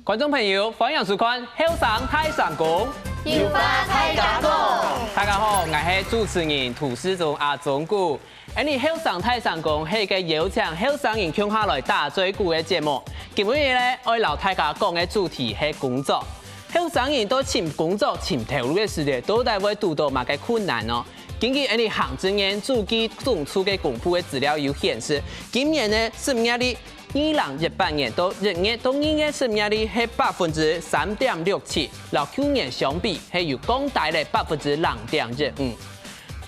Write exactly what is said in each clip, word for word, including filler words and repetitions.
觀眾朋友，歡迎收看《後生大聲公》，有話大家講。大家好，𠊎係主持人涂世忠阿忠牯。恁呢《後生大聲公》係一個邀請後生人共下來打嘴鼓个節目。今晡日呢，愛摎大家講个主題係工作。後生人在尋工作、尋頭路个時節，到底會堵著麼个困難呢？ 根據𠊎俚行政院主計總處个公布个資料有顯示，今年个失業率，二零一八年到一月到二月失業率係百分之三點六七，摎舊年相比係有降低了百分之零點一五。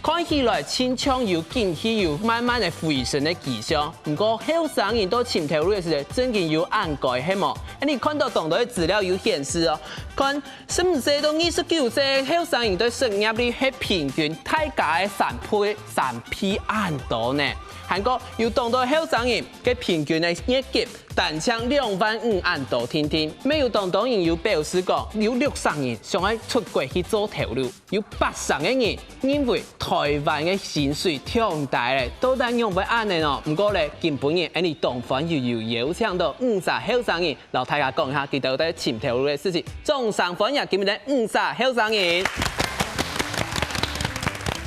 看起來親像有景氣有慢慢个回升个跡象，毋過後生人在尋頭路个時節，正經有恁該係無？𠊎俚看著當多个資料有顯示哦，看 十五歲到二十九歲後生人个失業率係平均大家个三倍、三倍恁多呢。還過有當多後生人个平均个月給單淨兩萬五恁多定定，乜有當多人有表示講，有六成人想愛出國去做頭路，有八成个人認為台灣个薪水忒低了，到底仰會恁呢哦？毋過呢，今晡日𠊎俚當歡喜有邀請著五儕後生人 摎大家講一下佢兜在尋頭路个事情。掌聲歡迎今日个五儕後生人。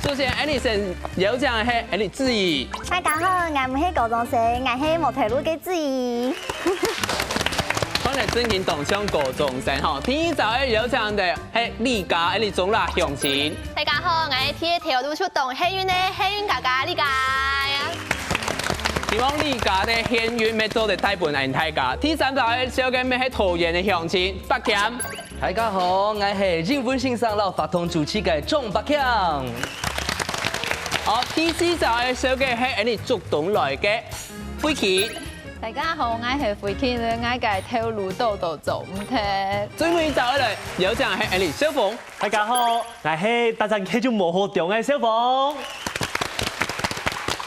首先，𠊎俚先邀請个係𠊎俚子怡。大家好，𠊎毋係高中生，𠊎係無頭路个子怡。看來正經當像高中生吼。第二隻个邀請个係麗嘉，𠊎俚中壢鄉親。大家好，𠊎係第一頭路就當幸運个幸運嘉嘉麗嘉。希望麗嘉个幸運乜做得帶分𠊎大家。 第三隻个紹介乜係桃園个鄉親，柏謙。大家好，𠊎係英文先生摎活動主持个鍾柏謙。好，第四隻个紹介係𠊎俚竹東來个慧琪。大家好，𠊎係慧琪，𠊎个頭路多多做毋忒。最尾一隻个來邀請係𠊎俚小鳳。 大家好，𠊎係大家應該就無好中个小鳳。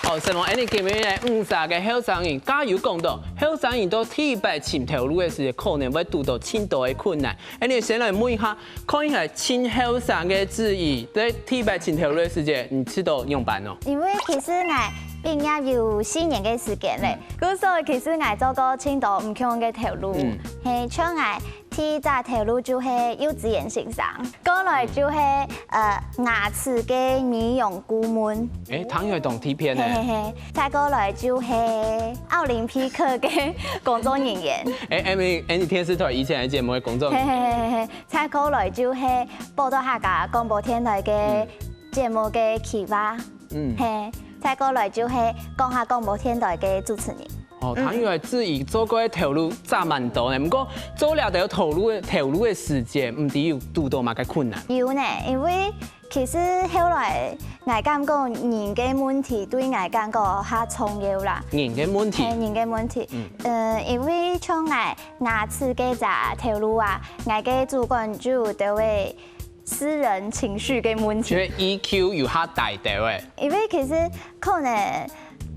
好，小鳳，恁呢今日个五儕个後生人，加油講到，後生人在第一擺尋頭路个時節，可能會堵著盡多个困難。恁呢先來問一下，看起來盡後生个子怡，在第一擺尋頭路个時節，你試著仰般哦？因為其實𠊎畢業有四年个時間了，故所其實𠊎做過盡多毋共个頭路，嗯。係，像𠊎 第一隻頭路就係幼稚園先生，過來就係，呃，牙齒个美容顧問。欸，聽起來當特別呢。嘿嘿嘿，再過來就係奧林匹克个工作人員。欸，Emily，欸，你電視台以前个節目个工作人員。嘿嘿嘿嘿嘿，再過來就係報導客家廣播電台个節目个企劃。嗯。嘿，再過來就係講客廣播電台个主持人。 哦，聽起來子怡做過个頭路真蠻多呢。毋過做這兜頭路个，頭路个時節，毋知有堵著麼个困難？有呢，因為其實後來𠊎感覺人个問題對𠊎感覺較重要啦。人个問題？嘿，人个問題。嗯。呃，因為像𠊎牙齒个這頭路啊，𠊎个主管就有兜个 私人情緒个問題。覺得E Q有較低兜欸。因為其實可能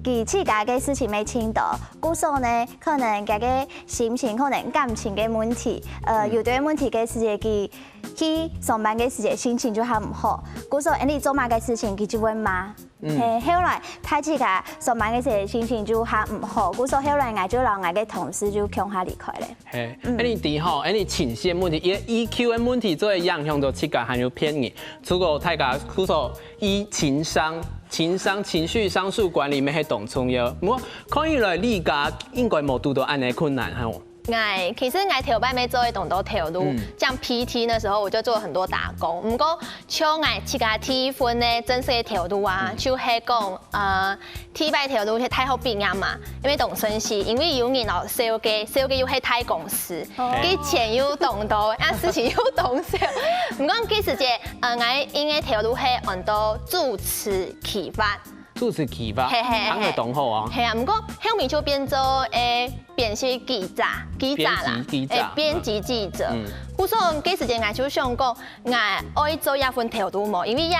佢自家个事情乜盡多，故所呢，可能佢个心情，可能感情个問題，呃，嗯。有兜問題个時節，佢去上班个時節心情就較毋好，故所恁呢做麼个事情，佢就會罵。 嗯。嘿，後來大自家上班个時節心情就較毋好，故所後來𠊎就摎𠊎个同事就共下離開了。嘿，嗯。恁呢知吼，恁呢情緒个問題，因為E Q个問題，做會影響到自家還有別人。除過大家，故所以情商、情商、情緒商數管理乜係當重要。毋過看起來，你家應該無堵著恁呢困難吼。 𠊎，其實𠊎頭擺乜做个當多頭路，嗯。像P T那時候我就做了很多打工。毋過，像𠊎自家第一份个正式个頭路啊，嗯。就係講，呃，第一擺頭路係大學畢業嘛，因為當順序，因為有人摎紹介，紹介又係大公司，哦。佢錢又當多，啊，事情又當少。毋過，該時節，呃，𠊎應該頭路係安到主持企劃。 主持企劃，嘿嘿嘿。聽起來當好啊。嘿啊，毋過後面就變做，欸，編輯記者，記者啦，編輯記者，欸，編輯記者。嗯。故所該時節𠊎就想講，𠊎愛做這份頭路無，因為這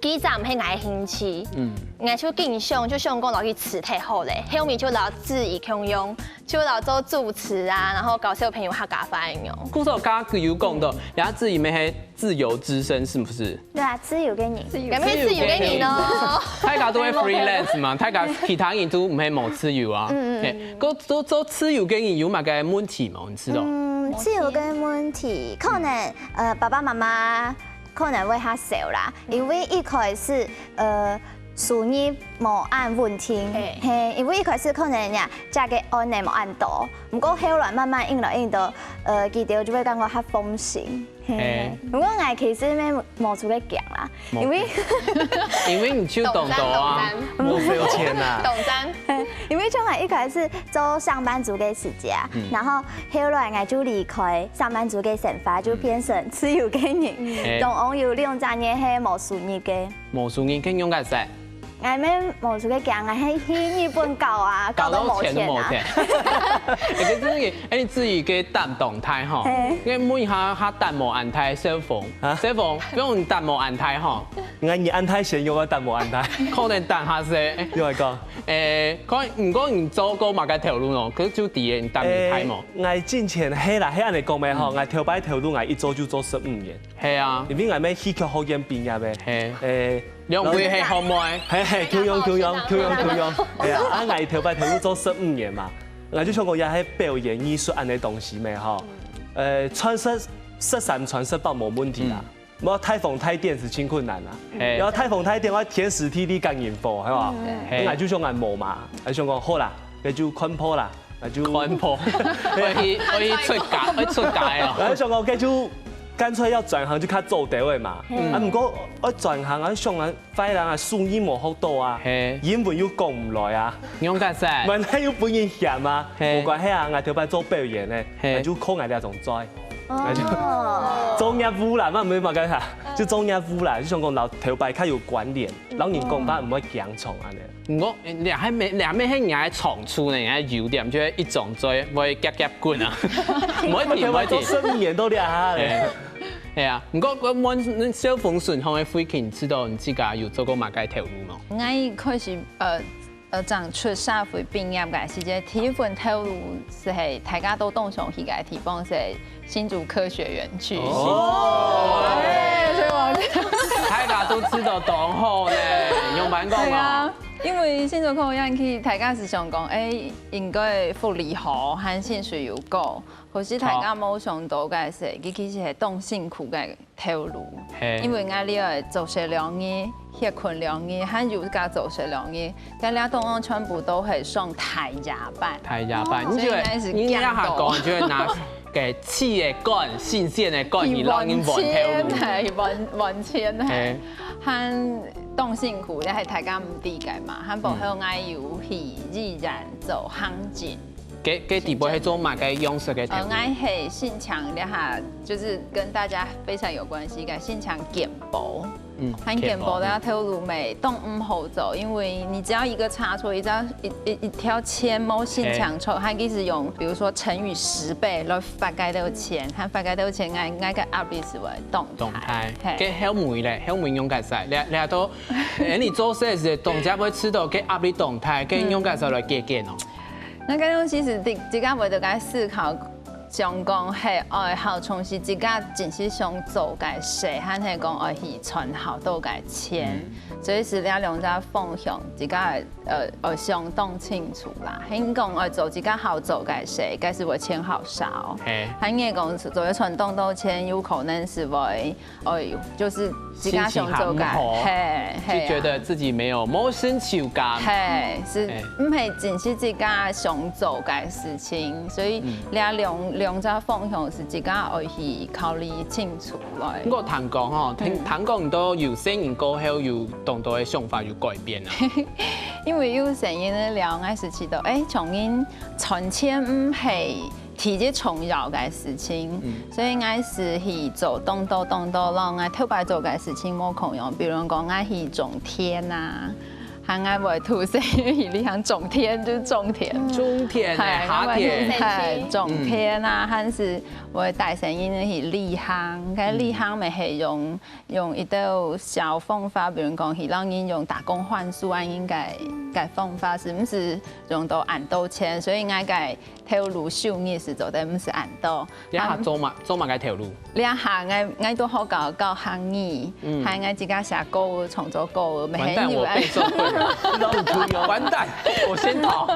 記者毋係𠊎个興趣。嗯。𠊎就緊想，就想講落去辭忒好了，後面就摎子怡共樣，就摎做主持啊，然後教小朋友客家話恁樣。故所剛剛有講到，嗯。然後子怡乜係自由之身，是不是？ 對啊，自由个人。自由。𠊎乜係自由个人哦。大家都係freelance嘛，大家其他人都毋係無自由啊。嗯，嗯，嗯。嘿，該做，做自由个人有麼个問題無？你知道？嗯，自由个問題，可能呃爸爸媽媽可能會較愁啦，因為一開始呃收入無恁穩定，嘿，因為一開始可能呀，這个案例無恁多，毋過後來慢慢用來用到，呃，佢兜就會感覺較放心。嘿，毋過𠊎其實也無出个驚啦，因為因為你就懂得啊，我沒有錢啊。懂章。因為像𠊎一開始做上班族个時節，然後後來𠊎就離開上班族个生活，就變成自由个人，總共有兩隻月係無收入个。無收入，該仰結煞？ 𠊎乜無出个驚，𠊎係去日本搞啊，搞到無錢啊。哎，這真个，哎，你自己个膽當大吼，因為問一下他膽無恁大，小鳳，小鳳，不用你膽無恁大吼，𠊎你恁大先有个膽無恁大，可能膽下細，又來講，哎，可毋過你做過麼个頭路咯？可是就第一，你膽你大無？ 𠊎進前係啦，係恁樣講咩吼，𠊎頭擺頭路𠊎一做就做十五年，係啊，因為𠊎乜戲劇學院畢業个，係，誒，兩位係學妹，嘿嘿，共樣共樣共樣共樣，係啊，啊𠊎頭擺頭路做十五年嘛，𠊎就想講也係表演藝術恁樣東西咩吼，呃，穿食食三餐食飽無問題啦，無大風大電係盡困難啦，係然後大風大電愛天時地利感應火，係吧？係𠊎就想𠊎無嘛，𠊎想講好啦，該就看破啦。 啊就看破，愛去愛去出家，愛出家哦。然後想講，該就乾脆要轉行就較早兜仔嘛。啊，毋過愛轉行啊，想啊，壞人啊，手藝無學到啊，嘿英文又講毋來啊，仰結煞？問題又分人嫌啊，嘿無關係啊，𠊎頭擺做表演呢，嘿啊就靠𠊎這種嘴，哦，做業務啦，嘛毋係嘛，該啥，就做業務啦，就想講摎頭擺較有關聯，摎人講話毋會驚撞恁樣。 毋過，這還無，這還無係𠊎个長處呢，𠊎个優點就係一張嘴會夾夾滾啊，毋會停，毋會停。十五年都這下咧。係啊，毋過我問小鳳順風个慧琴，知道你自家有做過麼个頭路無？ 𠊎一開始呃呃正出社會畢業个時節，第一份頭路係大家都當想去个地方係新竹科學園區。哦，哎，所以我大家都知道當好呢，仰般講哦對啊？，因為新竹科學園區大家係想講，哎，應該福利好，還薪水又高。可是大家無想到个係，佢其實係當辛苦个頭路。嘿因為𠊎這愛做事兩日，歇睏兩日，還有加做事兩日，該這當中全部都係算大夜班。大夜班，哦你就會，所以應該是你這下強度講就會拿該試个管，新鮮个管，你摎人換頭路。係換換錢係嘿，還當辛苦，這係大家毋知个嘛。還包括𠊎有去宜蘭做行政。該該底部係做麼个樣式个頭呃，路？𠊎係新竹這下，就是跟大家非常有關係个新竹健保。嗯還健保个頭路乜當毋好做，因為你只要一個差錯，一隻一一一條線無新竹錯，還其實用，比如說乘以十倍來罰該兜錢，還罰該兜錢，𠊎𠊎个壓力係會當動態，嘿。該後尾咧，後尾仰結煞，你你都，哎，你做事時，當家會知道該壓力動態，該仰結煞來解決哦。那剛剛其實自自家會得該思考，想講係愛好從事自家真實想做个事，還係講愛去賺好多个錢，所以係這兩隻方向，自家呃愛想當清楚啦。還講愛做自家好做个事，該係會錢好少。嘿，還係講做得賺當多錢，有可能係會，哎，就是自家想做个，心情很好嘿，嘿啊就覺得自己沒有沒有成就感。嘿，係嘿毋係真實自家想做个事情，所以嗯這兩兩隻方向係自家愛去考慮清楚來不。過聽講吼，聽聽講都有細人過後有當多个想法有改變啊。因為有細人个了，𠊎係知道，哎，從前賺錢毋係第一重要个事情，所以𠊎係去做當多當多，摎𠊎頭擺做个事情無共樣。比如講，𠊎去種田啊，還𠊎會偷閒去旅行，種田就種田。種田呢，係，下田，係，種田啊，還係會帶細人去旅行，該旅行乜係用用一兜小方法，比如講去摎人用打工換宿啊，應該个方法係毋係用到恁多錢，所以𠊎个頭路收入係做得毋係恁多。這下做麼做麼个頭路？這下𠊎𠊎都學校教客語，還𠊎自家寫歌，創作歌，完蛋，我背受困完蛋，我先逃。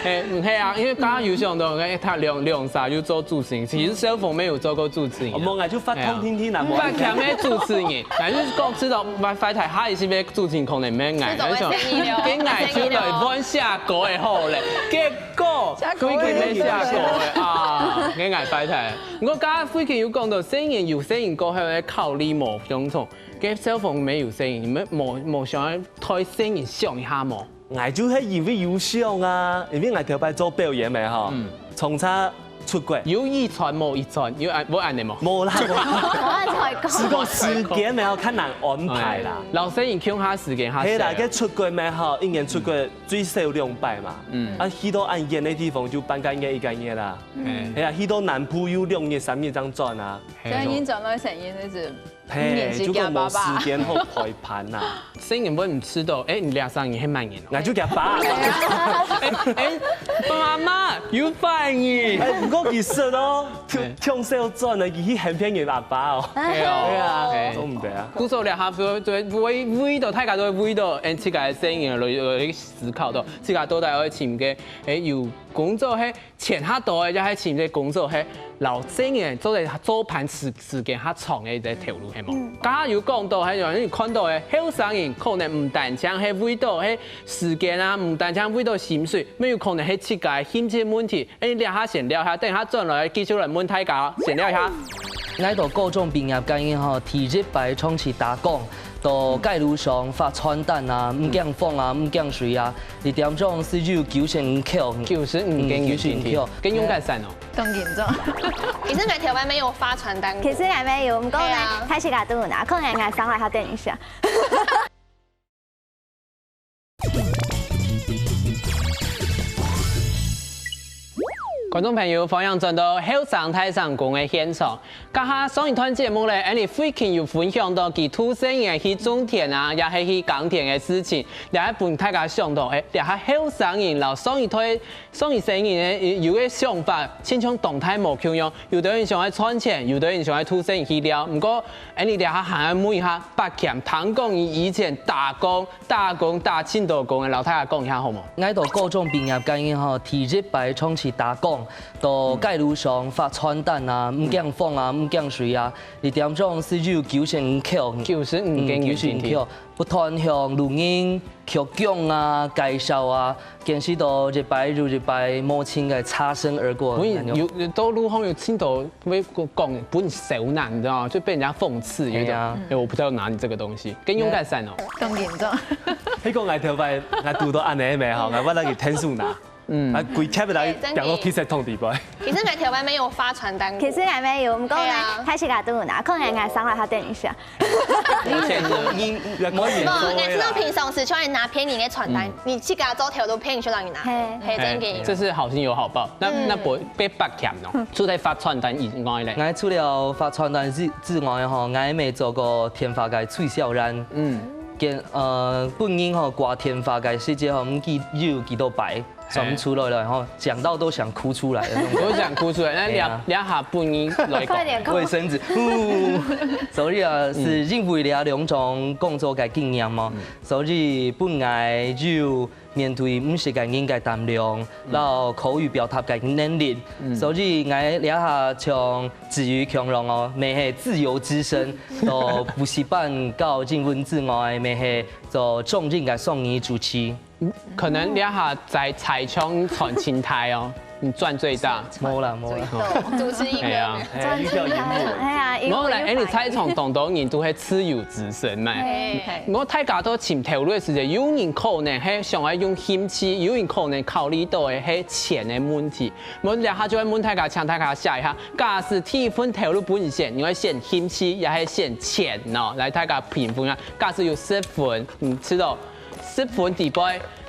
哎，嗯，係啊，因為剛剛有想到，哎，他兩兩儕有做主持人，其實小鳳妹有做過主持人啊。哦，無，𠊎就發通聽聽啦，無。發強的主持人，哎，就是講知道，發發太下一些主持人可能沒愛，知道會生意了，跟愛就來換下個的好嘞，結果，下個的。規定下個的啊，跟愛發太。我剛剛最近有講到，生意有生意過後的考慮無相同，跟小鳳妹有生意，你們無無想要 對生意想一下無？𠊎就係因為有想啊，因為𠊎頭擺做表演个吼，嗯。從早出國。有遺傳無遺傳？有恁無恁呢無？無啦，無。無恁才講。只過時間个吼，較難安排啦。哎，老生意共下時間較少。係啦，該出國个吼，一年出國最少兩擺嘛。嗯。啊，去到恁遠个地方就半個月一個月啦。嗯。係啊，去到南部又兩日三日正轉啊。係。所以你轉來生意就是 嘿，就講無時間好陪伴吶。生意會毋知道，哎，你倈生意係麼人哦？𠊎就佢爸。哎，哎，爸爸媽媽有反應。哎，毋過其實哦，哎。從小轉个，佢去很便宜爸爸哦。係哦。對啊，哎。做毋得啊。故所這下會會會到，大家都會為到，哎，自家个生意來來思考到，自家到底愛尋个，哎，有工作係 錢較多个，也係尋个工作係老正經做得做伴時時間較長个一個頭路，係無？嗯。剛剛有講到，還有你看到个後生人可能毋單淨係為到係時間啊，毋單淨為到薪水，乜有可能係自家个興趣問題。哎，這下先尞下，等下轉來繼續來問大家，先尞下。𠊎到高中畢業該年吼，第一擺出去打工，到街路上發傳單啊，毋驚風啊，毋驚水啊， 一點鐘係有九十五箍。九十五，嗯，九十五箍。跟勇敢散哦。當緊張。其實𠊎頭擺乜有發傳單過。其實𠊎乜有，毋過呢，係啊。開始甲肚拿，可能𠊎上來較等一下。觀眾朋友，歡迎轉到後生大聲公个現場。 這下上一段節目咧，𠊎等慧琴有分享到佢後生人去種田啊，也係去耕田个事情，也係分大家想到，哎，這下後生人摎上一代、上一生人呢，有个想法，親像當大無共樣。有个人想愛賺錢，有个人想愛後生人去尞。毋過，𠊎等這下還愛問一下，伯謙，聽講你以前打工 打工打盡多工个，摎大家講一下好無？𠊎到高中畢業該年吼，第一擺出去打工，到街路上發傳單啊，毋驚風啊，毋驚水啊，一點鐘係有九十五箍。九十五箍，嗯，九十五箍，不斷向路人鞠躬啊、介紹啊，見識到一擺又一擺無情个擦身而過。有，到路項有盡多 會講分人笑難，你知道嗎？就被人家諷刺，有一種，係啊。哎，我不知道拿你這個東西，跟勇敢散哦。當緊張。係講𠊎頭擺，𠊎堵到恁樣个吼，𠊎會來去天數拿，嗯，啊，規貼來，哎，真的。掉到垃圾桶底背。其實𠊎頭擺乜有發傳單過。其實𠊎乜有，毋過呢，係啊。開始甲肚拿，可能𠊎上來較等一下。而且呢，你，你，無，𠊎知道平常時就會拿便宜个傳單，嗯。你自家做頭路便宜就讓你拿，嘿。嘿，真的。哎，這是好心有好報。那，嗯。那不，被伯謙哦，除了發傳單以外咧？𠊎除了發傳單之，之外吼，𠊎乜做過電話个推銷員。嗯。跟，呃，本人吼，掛電話个時節吼，毋記有幾多擺， 算不出來了，然後講到都想哭出來的那種感覺。都想哭出來，那兩，對啊。兩下不應來講。快點哭。衛生紙，呼。所以啊，嗯。係因為這兩種工作个經驗嘛，嗯。所以本來就面對毋識个人个膽量，嗯。然後口語表達个能力，嗯。所以𠊎這下像子瑜強榮哦，乜係自由之聲，到補習班教英文之外，乜係做中英个雙語主持。 可能這下在，在場賺錢大哦，你賺最大。無啦，無啦。主持人。哎呀。哎，你叫贏我。哎呀，無啦，哎，你在場當多人都係自由之身嘛。哎。我大家都尋頭路个時節，有人可能係想要用興趣，有人可能考慮到个係錢个問題。我這下就愛問大家，請大家寫一下，假使第一份頭路分你選，你會選興趣也係選錢呢？來，大家評分啊。假使有十分，你知道 十分底背，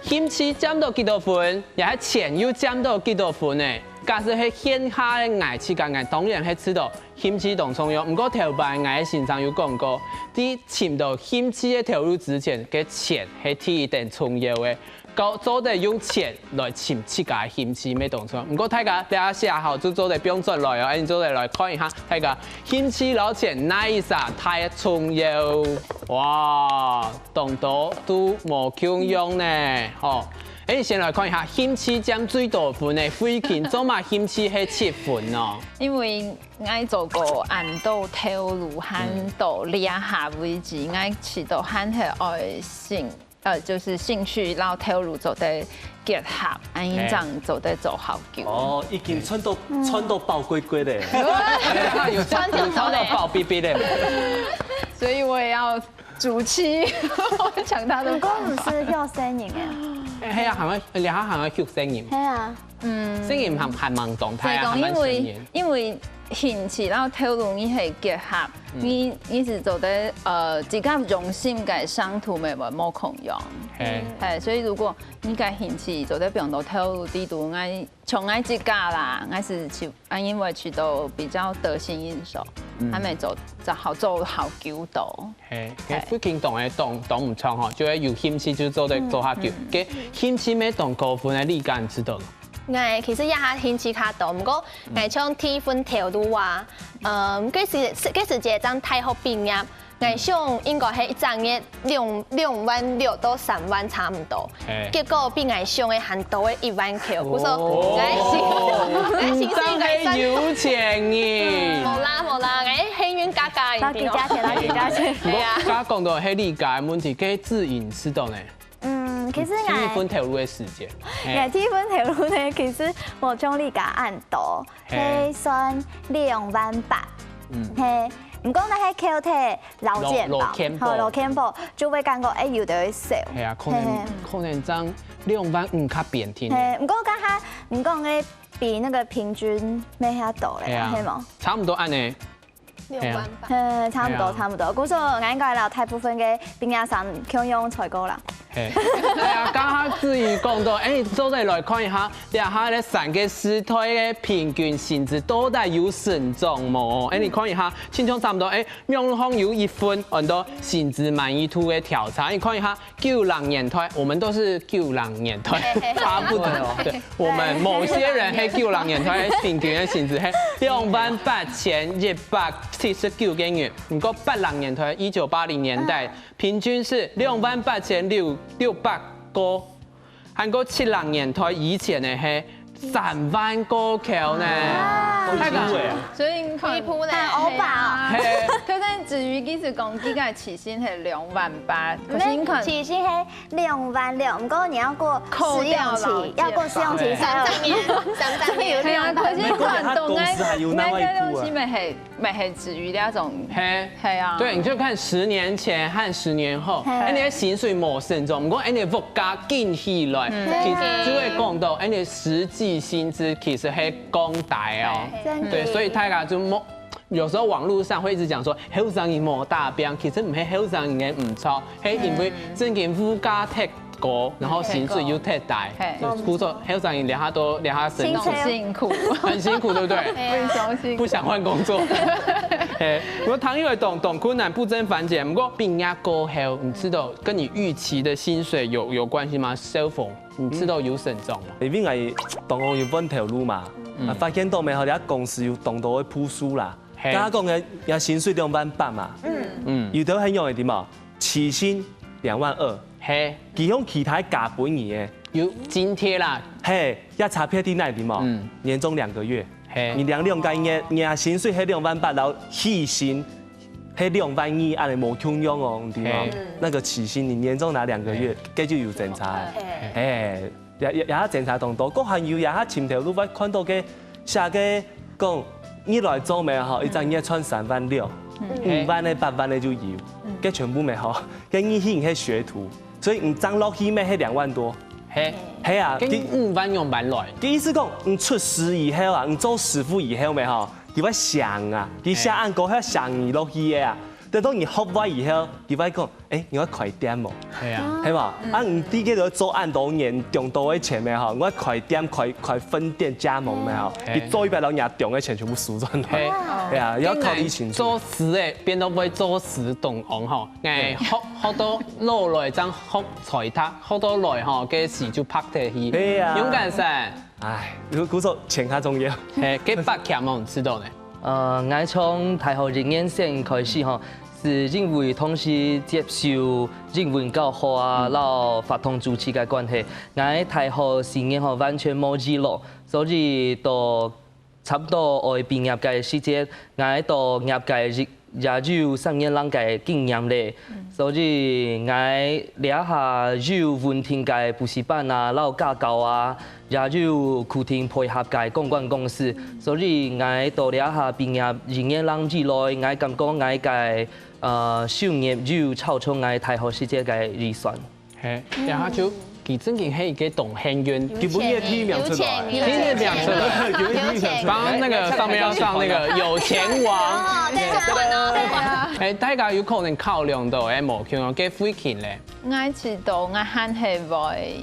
興趣佔到幾多分，也係錢又佔到幾多分呢？假使係現下个𠊎自家，𠊎當然係知道興趣當重要。毋過頭擺𠊎个先生有講過，在尋到興趣个頭路之前，个錢係第一等重要个。搞，做得用錢來尋自家个興趣，乜當重要。毋過大家這下寫好就做得放轉來哦，恁樣做得來看一下，大家興趣摎錢哪一儕大重要？哇，當多都無共樣呢，吼。誒，先來看一下，興趣佔最多分个，惠琴做麼興趣係七分哦？因為𠊎做過恁多頭路，還到這下為止，𠊎試著還係愛興，呃，就是興趣摎頭路做得結合，恁樣正做得做好久。哦，已經賺到，賺到飽龜龜咧。有賺到，賺到飽嗶嗶咧。所以我也要 主持，搶他的飯碗。毋過毋係畜生人誒。誒，係啊，還愛，這下還愛畜生人。係啊，嗯，生人還，還蠻當大啊，所以講，還蠻因為，生人。因為興趣摎頭路你係結合，嗯。你，你係做得，呃，自家用心个程度乜會無共樣。係。係，所以如果你个興趣做得放到頭路底肚，𠊎 像𠊎自家啦，𠊎係去，啊，因為去到比較得心應手，嗯。還無做，做好，做好久到。係，係。該福建當个當，當毋錯吼，就係有興趣就做得做下久。嗯，嗯。該興趣乜當高分个，你敢知道無？𠊎其實這下興趣較多，毋過𠊎像第一份頭路啊，嗯，該時，該時節正大學畢業， 𠊎想應該係一隻月兩，兩萬六到三萬差毋多。係。結果比𠊎想个還多个一萬箍。故所，哦。𠊎係，𠊎係應該算，毋單係有錢人。無啦，無啦，𠊎幸運加加一點哦。老幾加錢，老幾加錢。係啊。毋過，剛剛講到係你个問題，該志穎知道呢？嗯，其實𠊎，第一份頭路个時間。係。𠊎第一份頭路呢，其實無像你个恁多。 係。係算兩萬八。嗯。係，毋過若係扣忒勞健保，勞，勞健保。吼，勞健保就會感覺，誒，有兜少。係啊，可能，係，係。可能正兩萬五較平定。係，毋過剛剛你講个比那個平均乜較多咧，係啊。係無？差毋多恁樣。六萬八。係，差毋多，係啊。差毋多。故所，𠊎應該摎大部分个畢業生共樣才過啦。 係，哎呀，剛剛志穎講到，誒，做得來看一下，這下這三个世代个平均薪資到底有成長無？誒，你看一下，親像差毋多，誒，網路項有一份安到薪資滿意度个調查，你看一下，九零年代，我們都是九零年代，差不多，對，我們某些人係九零年代个平均个薪資係兩萬八千一百七十九個銀，毋過八零年代，一九八零年代， 平均係兩萬八千六，六百個，還過七零年代以前个係三萬個箍呢。啊。太高了。所以你看，離譜呢。很歐巴哦。係啊。係。就算至於其實講，這個起薪係兩萬八，可是你看，起薪係兩萬六，毋過你要過試用期，扣掉勞健保。要過試用期才有。三十年，三十年。對啊，可是你看，你講佢公司還有另外一步啊。當然，該，該東西乜係 乜係至於這種。係。係啊。對，你就看十年前和十年後，係。哎，你个薪水無成長，毋過哎，你个物價緊起來，嗯。其實就會講到，哎，你个實際薪資其實係降低哦。係。真的。對，所以大家就莫，有時候網路上會一直講說，後生人無打拚，其實毋係後生人个毋著，係因為最近物價忒 高，然後薪水又忒低，係。就故所後生人這下都這下生活，辛苦。很辛苦，對不對？非常辛苦。不想換工作。係，毋過聽起來當當困難，不勝煩惱。毋過畢業過後，你知道跟你預期的薪水有有關係嗎？小鳳，你知道有成長嗎？因為𠊎當好有換頭路嘛，嗯。啊，發現到尾後，這公司有當多个步數啦。係。剛剛講个，也薪水兩萬八嘛，嗯。嗯。有兜很容易的嘛，起薪兩萬二， 係。佢用其他加分你个。有津貼啦。係，也差別在哪裡嘛？嗯。年終兩個月。係。你領兩個月，你个薪水係兩萬八，然後起薪係兩萬二，恁樣無共樣哦，你知道嗎？係。那個起薪，你年終拿兩個月，係。該就有精差。係。係，也也也精差當多，各行有也尋頭路，𠊎看到个 寫个講，你來做乜吼，一隻月賺三萬六，嗯。五萬个、八萬个就有，嗯。該全部乜吼，該你去你係學徒，所以你正落去乜係兩萬多。係。係啊，該佢五萬用萬來。佢意思講，你出師以後啊，你做師傅以後乜吼，佢會想啊，佢寫恁高，佢想你落去个啊。等到你學會以後，佢會講， 哎，你愛開店無？係啊。係無？嗯。啊，你知該兜做恁多年，賺到个錢無吼，𠊎開店、開開分店、加盟無吼，嗯。佢做一擺，然後若賺个錢全部收轉來。係。係啊，要考慮清楚。做事个變到會做事當戇吼，哎，學學到老來正學才讀，學到來吼，該時就白忒去。係啊。勇敢些。哎，如果說錢較重要。係，該八強哦，你知道呢？呃，𠊎從大學一年生開始吼，係因為當時接受英文教學啊，摎活動主持个關係，𠊎大學四年吼完全無意路，所以到差不多愛畢業个時節，𠊎到業界也也有三年零个經驗咧，所以𠊎這下有穩定个補習班啊，摎家教啊，也有固定配合个公關公司，所以𠊎到這下畢業一年零以來，𠊎感覺𠊎个呃收入有超出𠊎大學時節个預算。 嘿，然後就佢正經係一個當幸運，有錢人，今晡日第一名出來，有錢人，第一名出來，有錢人。剛剛那個上面要上那個有錢王。哦，對啊，對啊。哎，大家有可能考量到，哎，無可能給付錢咧。𠊎知道，𠊎還係會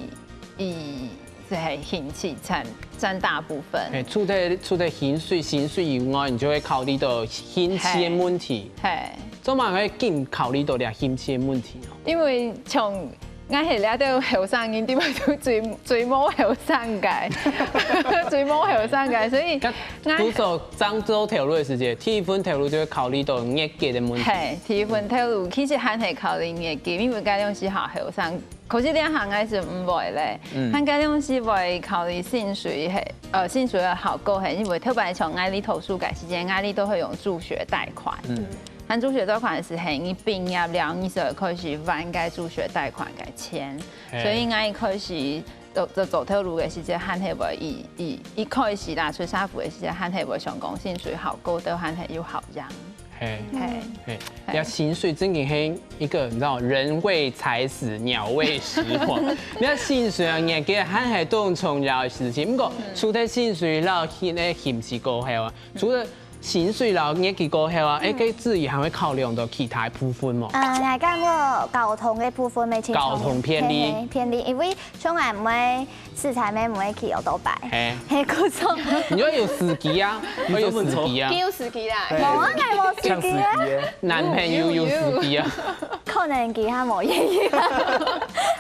以這係興趣佔佔大部分。哎，除了除了薪水，薪水以外，你就會考慮到興趣个問題。嘿。做麼个緊考慮到這興趣个問題哦？因為像 𠊎係這兜後生人，裡背都最最無後生个，最無後生个，所以𠊎故所正做頭路个時節，第一份頭路就會考慮到月給个問題。嘿，第一份頭路其實還係考慮月給，因為該當時還後生，可是這下𠊎係毋會咧，嗯，還該當時會考慮薪水係，呃，薪水个效果係，因為特別像𠊎在讀書个時間，𠊎在都會用助學貸款。嗯。 還助學貸款係，係你畢業了，你就開始還該助學貸款个錢。嘿。所以𠊎一開始做做做頭路个時節，還係會以以一開始啦，出社會个時節，還係會想講薪水較高，都還係有效用。嘿。嘿。嘿，嘿。這薪水正經係一個，你知道，人為財死，鳥為食亡。這薪水啊，月給還係當重要个事情。毋過，除了薪水摎佢个興趣過後啊，除了 薪水摎月給過後啊，哎，該子瑜還會考量到其他部分無？呃，𠊎感覺交通个部分乜盡重要。交通便利。嘿，嘿，便利，因為像𠊎毋會駛車，乜毋會騎oo-tóo-bái。嘿。嘿，故所你要有司機啊，你要有司機啊。佢有司機啦。無啊，𠊎無司機啊。搶司機耶。男朋友有司機啊。可能其他無願意。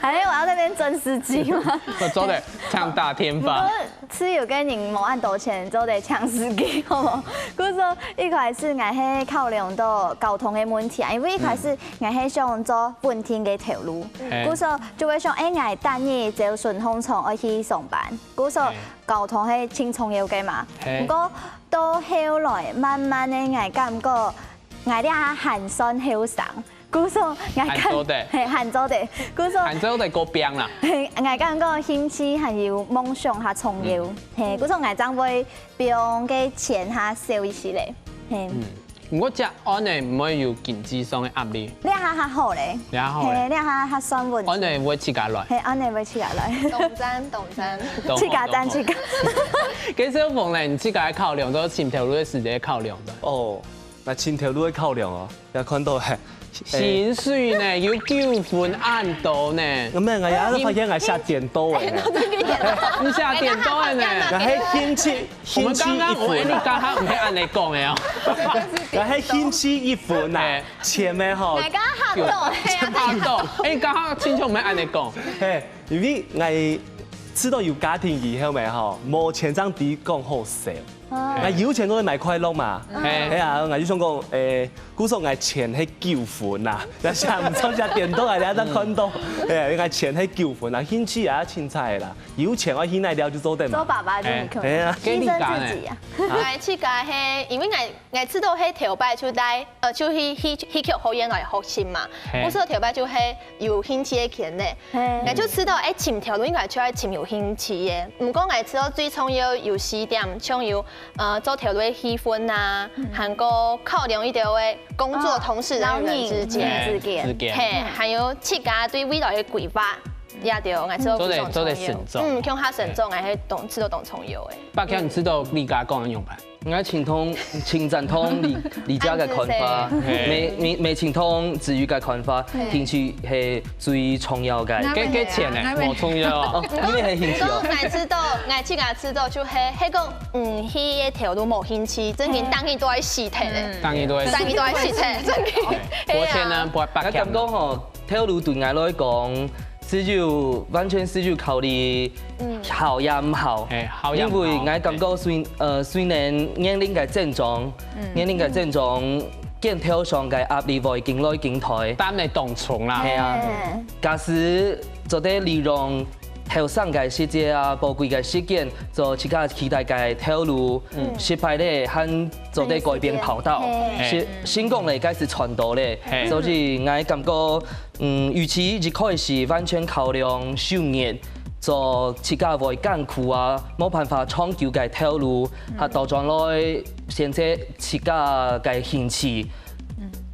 還是我要在那邊爭司機嗎？我做得搶打電話。 自由个人無恁多錢，做得搶司機，好無？故所一開始𠊎係考量到交通个問題啊，因為一開始𠊎係想做穩定个頭路，嘿。故所就會想，哎，𠊎逐日朝晨䟘床愛去上班，故所嘿。交通係盡重要个嘛。嘿。毋過到後來，慢慢个𠊎感覺𠊎這下還算後生， 故所𠊎感，還做得。嘿，還做得。故所，還做得過拚啦。嘿，𠊎感覺興趣還有夢想較重要。嗯。嘿，故所𠊎正會放个錢較少一息咧。嘿。嗯，毋過這樣呢，毋會有經濟上个壓力。這下較好咧。這下好咧。嘿，這下較算穩。恁呢會自家來。嘿，恁呢會自家來。當讚，當讚。自家讚自家。其實鳳玲，你自家考量，都尋頭路个時節考量个。哦，該尋頭路个考量哦。 也看到，嘿。薪水呢，有九分恁多呢。毋係，𠊎也發現𠊎寫顛倒个呢。你寫顛倒个呢？𠊎係興趣，我們剛剛，興趣一分啊。我們剛剛，你剛剛毋係恁樣講个哦。𠊎係興趣一分啊，嘿。錢个吼。𠊎剛剛嚇到，嘿啊。嚇到。哎，剛剛親像毋係恁樣講。嘿，因為𠊎知道有家庭以後咩吼，無錢正知講好笑。 哦。𠊎有錢都會買快樂嘛。嘿。係啊，𠊎就想講，誒，故所𠊎錢係九分啊，但是毋知寫顛倒，𠊎等下看到，係啊，𠊎錢係九分啊，興趣也凊彩啦，有錢愛去哪尞就做得嘛。做爸爸就很可能。係啊。犧牲自己啊。𠊎自家係，因為𠊎，𠊎知道係頭擺就戴，呃，就去，去，去劇學院來學習嘛。嘿。故所頭擺就係有興趣个圈呢。 嘿。𠊎就知道，誒，尋頭路應該就愛尋有興趣个。毋過𠊎知道最重要有四點，像有，呃，做頭路个氣氛啊，嗯。還過考量一兜个工作同事人與人之間。哦，人與人之間。嘿，還有自家對未來个規劃，也對，𠊎知道非常重要。做得，做得慎重。嗯，共下慎重，𠊎係當，知道當重要个。伯強，你知道你家講个樣般？ 𠊎盡同，盡贊同你，你家个看法。嘿。每，每，每盡同子瑜个看法，嘿。興趣係最重要个。該，該錢呢？無重要哦。哦，因為係興趣哦。毋過𠊎知道，𠊎自家知道就係，係講，嗯，去个頭路無興趣，正經，嗯。當然都愛死忒咧。嗯。當然都愛死。當然都愛死忒，正經。嘿。係啊。過錢呢，不，不，𠊎感覺吼，頭路對𠊎來講， 只有，完全只有考慮，嗯。好也毋好。嘿，好也毋好。因為𠊎感覺雖，呃，雖然年齡个增長，嗯。年齡个增長，見頭上个壓力會緊來緊大。擔个當重啦。係啊，假使做得利用後生个時節啊，寶貴个時間，做自家期待个頭路，失敗咧，還做得改變跑道，成功咧，該係賺到咧。所以𠊎感覺，嗯，與其一開始完全考量收入，做自家會艱苦啊，無辦法長久个頭路，還倒轉來選擇自家个興趣，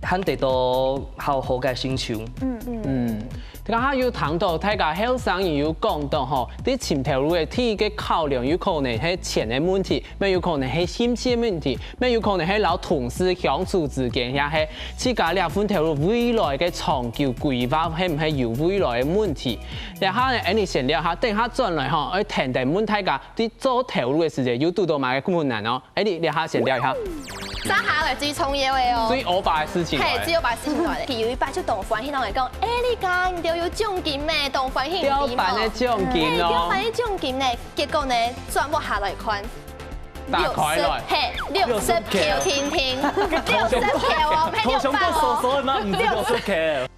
還得到好好个成就。嗯，頭下有聽到大家後生人有講到吼，在尋頭路个第一个考量有可能係錢个問題，乜有可能係興趣个問題，乜有可能係摎同事相處之間，也係自家這份頭路未來个長久規劃，係毋係有未來个問題。這下呢，𠊎等先尞下，等下轉來吼，愛聽等問大家在做頭路个時節有堵到麼个困難哦。 哎，你這下先尞一下。接下來最重要个哦。最歐巴个事情來。嘿，最歐巴个事情來了。佢有一擺就當歡喜，同𠊎講：「哎，你看，你兜有獎金咩？當歡喜，吊牌个獎金哦。」嘿，吊牌个獎金呢？結果呢，轉屋下來看，打開來。六十，嘿，六十K，聽聽，六十K哦，毋係六百哦。頭上个手手嘛，毋係六十K。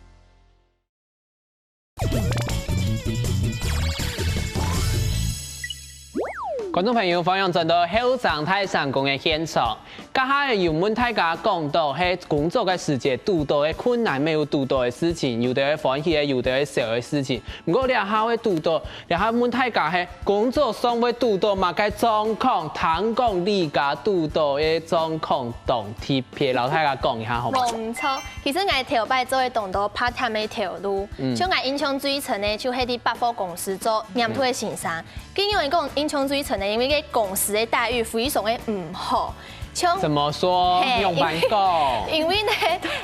觀眾朋友，歡迎轉到後生大聲公个現場。頭下有問大家講到，係工作个時節堵到个困難，乜有堵到个事情，有兜係歡喜个，有兜係愁个事情。毋過這下會堵到，這下問大家係工作上會堵到麼个狀況，聽講你家堵到个狀況當特別，摎大家講一下好無？無毋著， 其實𠊎頭擺做个當多part-time个頭路，像𠊎印象最深个，就係在百貨公司做念頭个先生。佢因為講印象最深个，因為該公司个待遇非常个毋好，像怎麼說？嘿，仰般講？因為呢，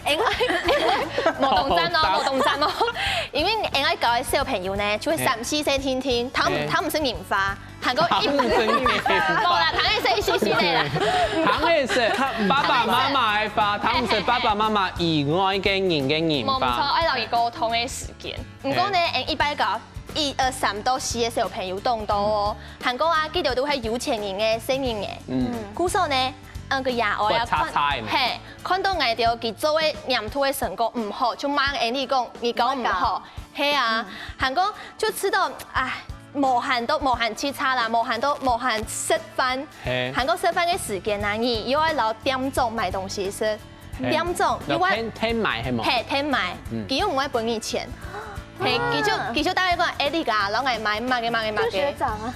因為無當讚哦，無當讚哦，因為𠊎教个小朋友呢，就係三四歲定定，佢毋，佢毋識認話。 還過一，無啦，聽个係一息息个啦。聽个係爸爸媽媽个話，聽毋識爸爸媽媽以外个人个認話。無毋著，愛摎佢溝通个時間。毋過呢，𠊎一擺教一二三到四个小朋友當多哦，還過啊，佢兜都係有錢人个細人仔。嗯。故所呢，嗯，該爺哀啊，看，嘿，看到𠊎兜佢做个念頭个成果毋好，就罵𠊎俚講，你教毋好。係啊，還過就知道，唉， 無閒到，無閒直掣啦，無閒到，無閒食飯。還過食飯个時間啊，你又愛摎店長買東西食。店長又愛，添，添買係無？嘿，添買，佢又毋會分你錢。嘿，佢就，佢就大概講：「哎，你啊，摎𠊎買麼个麼个麼个。」就學長啊。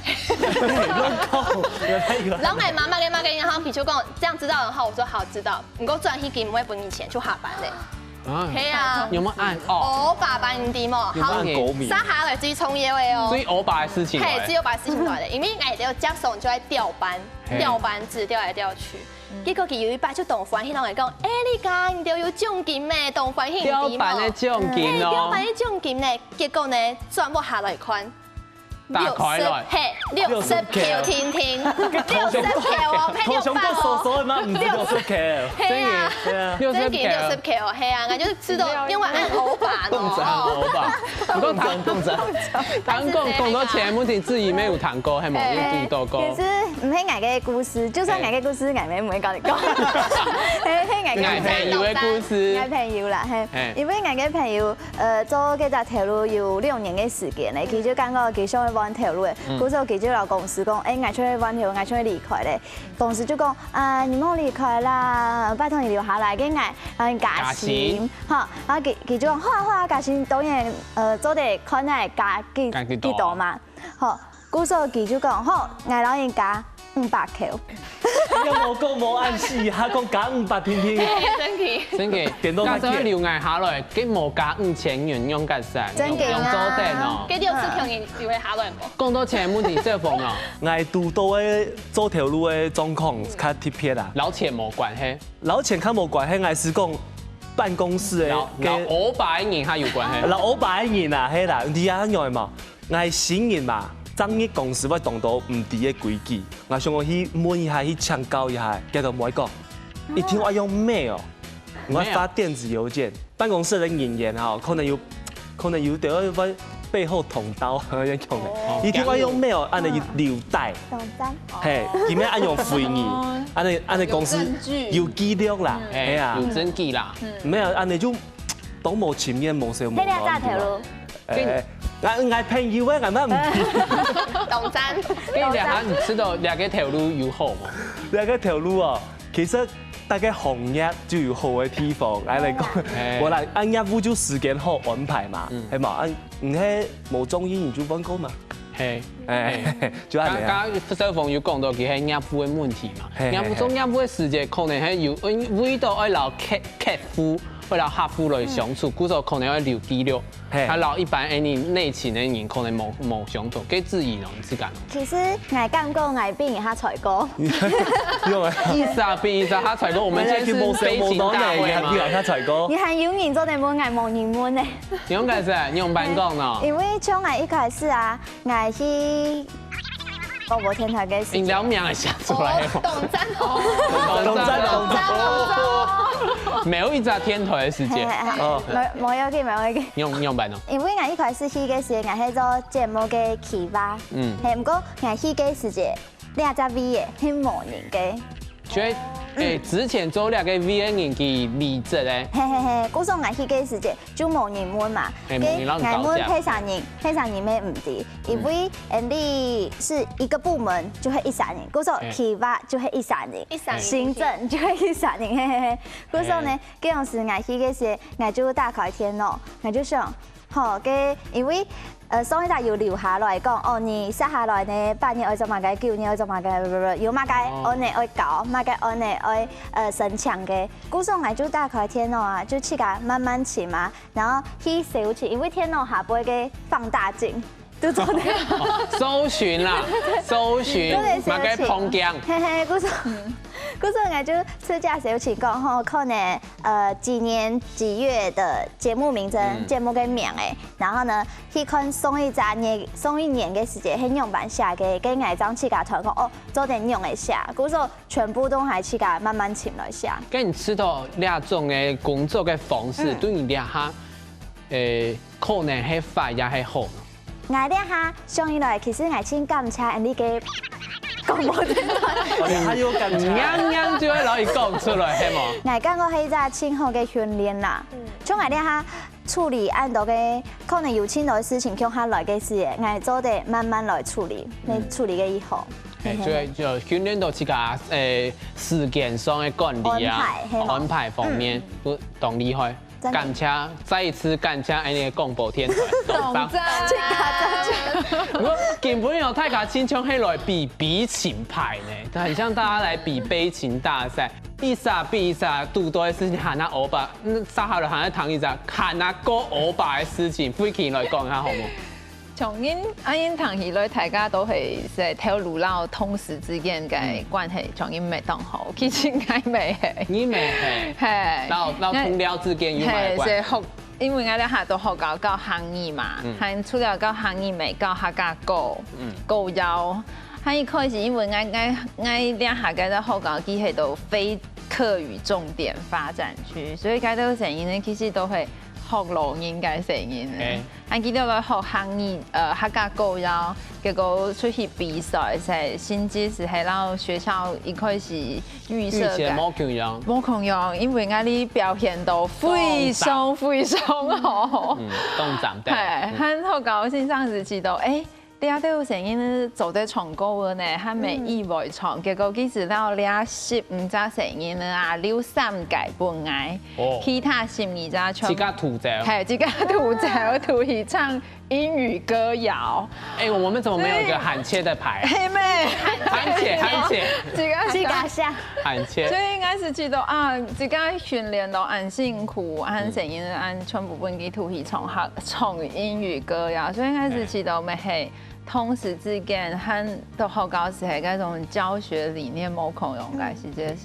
摎𠊎買麼个麼个，然後佢就講：「這樣知道了哈。」我說：「好，知道。」毋過轉去佢毋會分你錢，就下班了。 啊，係啊。有無恁惡？歐巴班你知無？有無恁狗命？接下來最重要个哦。最歐巴个事情來。嘿，最歐巴个事情來了，因為𠊎兜接上就愛調班，調班制調來調去。結果佢有一擺就當歡喜，同𠊎講：「哎，你看，你兜有獎金咩？當歡喜，你知無？」吊牌个獎金哦。嘿，吊牌个獎金呢？結果呢，轉屋下來看， 打開來。六十，嘿，六十K，聽聽，六十K哦，毋係六百哦。頭上个手手嘛，毋係六十K。係啊，真个六十K哦，係啊，𠊎就知道，因為恁歐巴喏。歐巴。毋過聽，聽講講到錢个問題，自己乜有聽過，係無？有堵到過。其實毋係𠊎个故事，就算𠊎个故事，𠊎乜毋會摎你講。係，係𠊎个故事。𠊎朋友个故事。𠊎朋友啦，係，因為𠊎个朋友 呃，做這隻頭路有兩年个時間了，佢就感覺佢想愛換頭路了，故所佢就摎公司講：「哎，𠊎想愛換頭路，𠊎想愛離開了。」公司就講：「啊，你莫離開啦，拜託你留下來，該𠊎摎你加薪。」加薪。吼，然後佢，佢就講：「好啊，好啊，加薪當然，呃，做得看𠊎加幾，加幾多。幾多嘛。」吼， 故所佢就講：「好，𠊎摎你加五百K。」你有無講無恁死，還講加五百，聽聽。真个。真个。變到較貴。假使留𠊎下來，佢無加五千元，仰結煞？真个啊。仰做得哦。該六十K你留下來無？講到錢个問題，小鳳哦。𠊎堵到个做頭路个狀況較特別啦。摎錢無關係。摎錢較無關係，𠊎係講辦公室个，摎，摎歐巴个人較有關係。摎歐巴个人啊，係啦，你也有嘛？ 𠊎新人嘛，正入公司會當多毋知个規矩，𠊎想講去問一下，去請教一下，結果無愛講，一定愛用mail哦，𠊎愛發電子郵件，辦公室个人員吼，可能有，可能有兜會背後捅刀，恁樣个。哦。一定愛用mail，恁樣留底。懂讚。嘿，佢愛恁樣回你，哦。恁樣，恁樣公司有證據。有記錄啦，嗯。係啊。有證據啦。嗯。無恁樣就當無情面，無笑無面。係這隻頭路。誒，𠊎，𠊎朋友誒，𠊎乜毋知。懂讚。跟你講，你知道這個頭路有好無？這個頭路哦，其實大家行業就有好个地方，來來講，哎。無啦，啊，業務就時間好安排嘛，嗯。係嘛？啊，你係無中意你就換工嘛。係。哎，就恁樣啊。剛剛小鳳有講到佢係業務个問題嘛，嘿，嘿，業務做業務个時節，可能係有，嗯，為到愛摎客，客戶，愛摎客戶來相處，嗯。故所可能愛留記錄。 嘿。啊，摎一般恁樣內勤个人可能無，無相同，該自己呢，你自家呢？其實𠊎感覺𠊎比人較才高。有啊。一儕比一儕較才高，我們今天是悲情大會嗎？你還有人做得問𠊎無人問呢。你用該是，你用班講呢？因為像𠊎一開始啊，𠊎去廣播電台个時間。你連名也寫出來哦。哦，懂讚哦。懂讚，懂讚。懂讚哦。沒有一隻電台个時間。嘿，嘿，嘿，哦。無，無要緊，無要緊。你用，你用班哦。因為𠊎一開始去个時間，𠊎係做節目个企劃。嗯。嘿，毋過𠊎去个時間，這隻位誒，係無人个。所以，誒，之前做這個位个人佢離職誒。嘿，嘿，嘿，故所𠊎去个時間， 就無人問嘛。嘿，無人摎你交接。該𠊎問別儕人，別儕人乜毋知，因為，嗯。Andy係一個部門就係一儕人，故所，嘿。企劃就係一儕人，一儕人。行政就係一儕人，嘿，嘿，嘿。故所呢，嘿。該當時𠊎去个時，𠊎就打開電腦，𠊎就想，吼，該因為，呃，上一隻有留下來講，哦，你接下來呢，八年愛做麼个，九年愛做麼个，有麼个，哦。案例愛交，麼个案例愛，呃，申請个。故所𠊎就打開電腦啊，就自家慢慢尋啊， 然後去搜尋，因為電腦下背个放大鏡，就做得。哦，搜尋啦，搜尋，對，對，對，麼个碰見。搜尋。嘿，嘿，故所，故所𠊎就自家搜尋講吼，可能，呃，幾年幾月的節目名稱，嗯。節目个名誒，然後呢，去看上一隻年，上一年个時間，係仰般寫个，該𠊎正自家揣講，哦，做得仰般寫，故所全部都還自家慢慢尋來寫。該你試著這種个工作个方式，嗯。對你這下 誒，可能係壞也係好呢？𠊎這下想起來，其實𠊎盡感謝𠊎這個廣播電台。哦，你還有感謝。樣樣就會摎佢講出來，係無？𠊎感覺係一隻盡好个訓練啦。嗯。像𠊎這下處理恁多个，可能有盡多个事情共下來个時，𠊎做得慢慢來處理，嗯。來處理个以後。誒，嘿，嘿，嘿。就，就訓練到自家，誒，時間上个管理啊，安排，係無？安排方面，嗯。都當厲害。 真的。感謝，再一次感謝𠊎等个廣播電台。懂讚。不過今晡日哦，大家親像係來比悲情牌呢，很像大家來比悲情大賽，一儕比一儕堵著个事情還較烏白，嗯，接下來還愛聽一隻還較過烏白个事情，慧琴來講一下好無？ 像恁，恁樣聽起來，大家都係在頭路摎同事之間个關係，像恁毋係當好。其實𠊎乜係。你乜係？係。摎，摎同僚之間有麼个關係？係，係學，因為𠊎這下都學校教客語嘛，嗯。還除了教客語，乜教客家歌，嗯。歌謠。還一開始因為𠊎，𠊎，𠊎這下个學校，佢係都非客語重點發展區，所以該兜聲音呢，其實都係學老人个聲音呢。係。 恁佢兜來學客語，呃，客家歌謠，結果出去比賽，係甚至係還摎學校一開始預設个。預設無共樣。無共樣，因為𠊎等表現到非常非常好。嗯，當讚个。係，嗯。還好搞先生就知道，誒，這兜聲音做得唱歌个呢，還無意外唱，嗯。結果佢就摎這十五隻聲音啊，留三個分𠊎，哦。其他十二隻全部自家吐走。係，自家吐走，吐去唱 英語歌謠。哎，我們怎麼沒有一個喊切的牌？係咩？喊切，喊切。自家，自家想。喊切。所以應該係知道啊，自家訓練到恁辛苦，恁聲音恁全部分佢吐去唱客，唱英語歌謠，所以應該係知道乜係同時之間，還都好搞，係該種教學理念無共樣，該係真係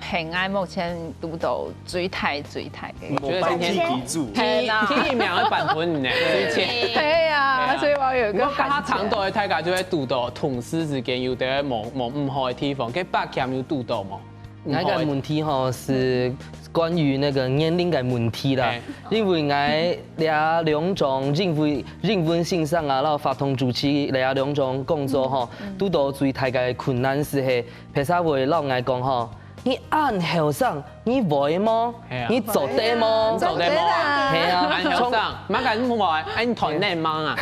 係𠊎目前堵到最大最大个。我覺得今天第一，第一名个版本呢，最強。係啊，所以𠊎有一個感覺。我剛剛聽到个大家就會堵到同事之間有兜無，無毋好个地方，該伯謙有堵到無？𠊎个問題吼係，關於那個年齡个問題啦，哎因為𠊎這兩種，因為英文先生啊，然後活動主持這兩種工作吼，堵到最大个困難係係，別儕會摎𠊎講吼，你恁後生，你會無？哎呀你做得無？做得無啊？係啊，恁後生，麼个毋會，恁團練忙啊？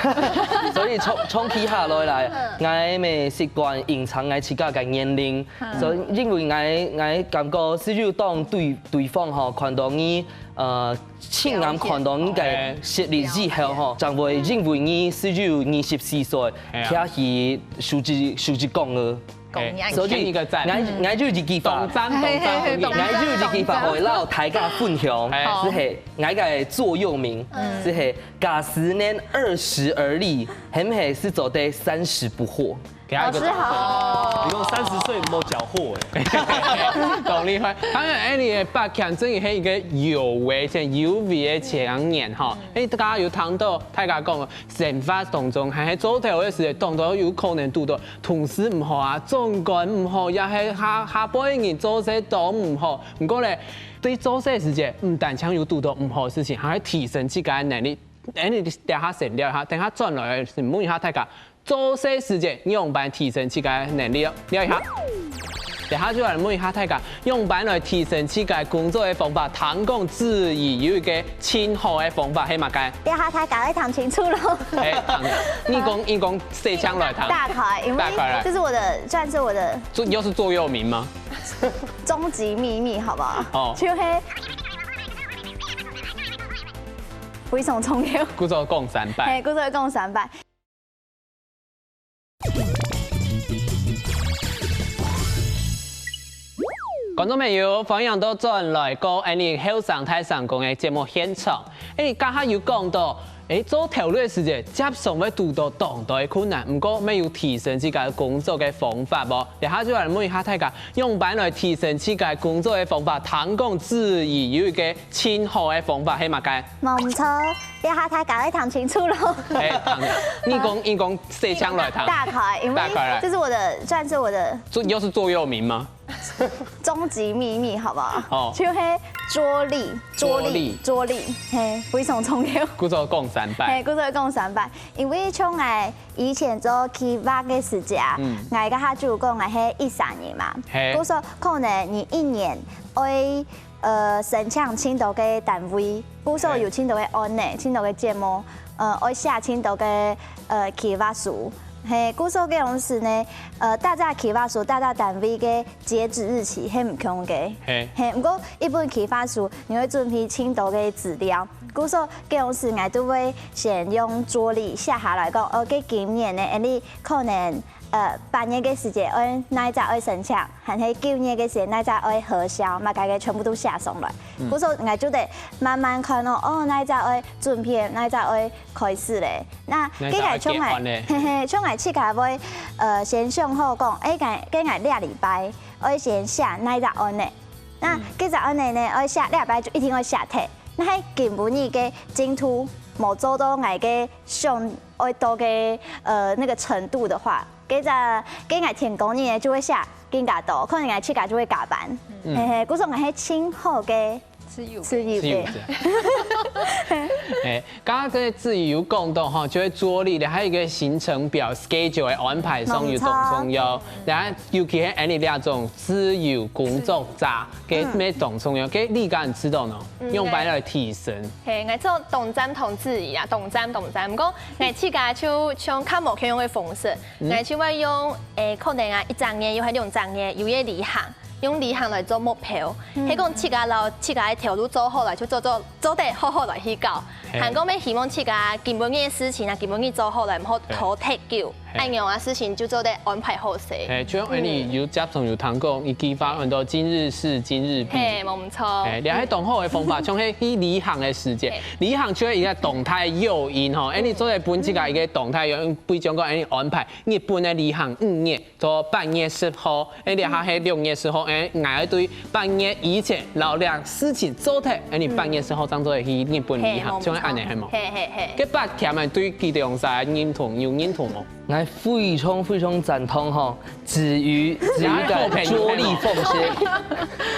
所以長長期下來啦，𠊎乜習慣隱藏𠊎自家个年齡，所以因為𠊎𠊎感覺只有當對對方吼看到你呃親眼看到你个實力之後吼，正會認為你只有二十四歲，哎呀徛起手指手指講个。講你愛所以給你一個讚，𠊎𠊎就一句話懂。讚懂讚，嘿嘿嘿懂讚𠊎就一句話，會摎大家分享，哎就係𠊎个座右銘，就係假使能二十而立，係毋係係做得三十不惑？給他一個老師好。你講三十歲無攪和哎，懂厲害。當然，Annie个八強真係一個有為且有為个青年吼。哎，大家有聽到大家講，生活當中還係做頭个時，當多有可能堵到同事毋好啊，長官毋好，也係下下輩人做事都毋好。毋過咧，對做事時節，毋單淨有堵到毋好个事情，還會提升自家个能力。Annie這下先尞一下，等下轉來問一下大家。 做事時節，仰般提升自家个能力哦？尞一下。等下就來問一下大家，仰般來提升自家工作个方法？聽講子怡有一個盡好个方法，係麼个？這下大家愛聽清楚咯。哎，你講，你講，細聲來聽。大概，因為大概來這是我的，算是我的這又是座右銘嗎？終極秘密，好不好？哦就係非常重要。故所講三擺。嘿，故所講三擺。觀眾朋友，歡迎都轉來到𠊎等後生大聲公个節目現場。哎，剛剛有講到，哎，做頭路个時節，接上會堵到當多个困難，毋過乜有提升自家工作个方法無？這下就來問一下大家，仰般來提升自家工作个方法？聽講子怡有一個盡好个方法，係麼个？無毋著，這下大家愛聽清楚咯。哎，聽，你講，你講，細聲來聽。大概，因為大概來這是我的，算是我的這又是座右銘嗎？終極秘密，好不好？哦就係桌曆，桌曆，桌曆桌曆，嘿，非常重要。故所講三擺。嘿，故所講三擺，因為像𠊎以前做企劃个時節啊嗯，𠊎个客主講𠊎係一儕人嘛嘿，故所可能你一年愛呃申請盡多个單位，故所有盡多个案例，盡多个節目，呃，愛寫盡多个呃企劃書。嘿，故所个樣式呢，呃，大家企劃書、大家單位个截止日期係毋共个。嘿嘿，毋過一本企劃書，你會準備盡多个資料。故所个樣式，𠊎都會先用桌曆寫下來講，哦，該今年呢，恁呢可能呃八月个時節愛哪一隻愛申請，還係九月个時節哪一隻愛核銷，麼个个全部都寫上來。故所𠊎就得慢慢看哦，哦，哪一隻愛準備，哪一隻愛開始咧。那哪一隻愛該𠊎像結案咧𠊎，嘿嘿，像𠊎自家會呃先想好講，哎，該該𠊎這禮拜愛先寫哪一隻案例。那該隻案例呢，愛寫這禮拜就一定愛寫忒。那係今晡日个進度無做到𠊎个想愛到个呃那個程度的話，該隻該𠊎天光日呢就會寫更加多，可能𠊎自家就會加班。嘿嘿，故所𠊎係盡好个自由。自由自由个。哎，剛剛這个子怡有講到吼，就係桌曆咧，還有一個行程表、schedule个安排上有當重要。然後尤其係恁呢這種自由工作者，个乜當重要。个你敢知道呢？用擺來提升。嘿，𠊎做當贊同子怡啊，當贊當贊。毋過，𠊎自家就像較無共樣个方式，𠊎就會用，誒，可能啊，一隻月又係兩隻月，有个旅行，用旅行來做目標。係講自家摎自家个頭路做好來，就做做做得好好來去搞。嘿還講乜希望自家今晡日个事情啊，今晡日做好來，毋好拖忒久。嘿恁樣啊，事情就做得安排好勢。哎，就像哎，你有接觸有聽過一句話，很多今日事今日畢。嘿，無毋錯。哎，這係當好个方法，像係去旅行个時節，旅行就係一個動態誘因吼。哎，你做得分自家一個動態誘因，比如講，哎，你安排日本个旅行五月到八月十號，哎，這下係六月十號，哎，𠊎愛對八月以前摎這事情做忒，哎，你八月十號正做得去日本旅行，嘿無毋錯像係恁呢係無？嘿嘿嘿。該八點个對佢兩儕認同有認同無？ ，𠊎非常非常贊同吼，至於至於个著力方式，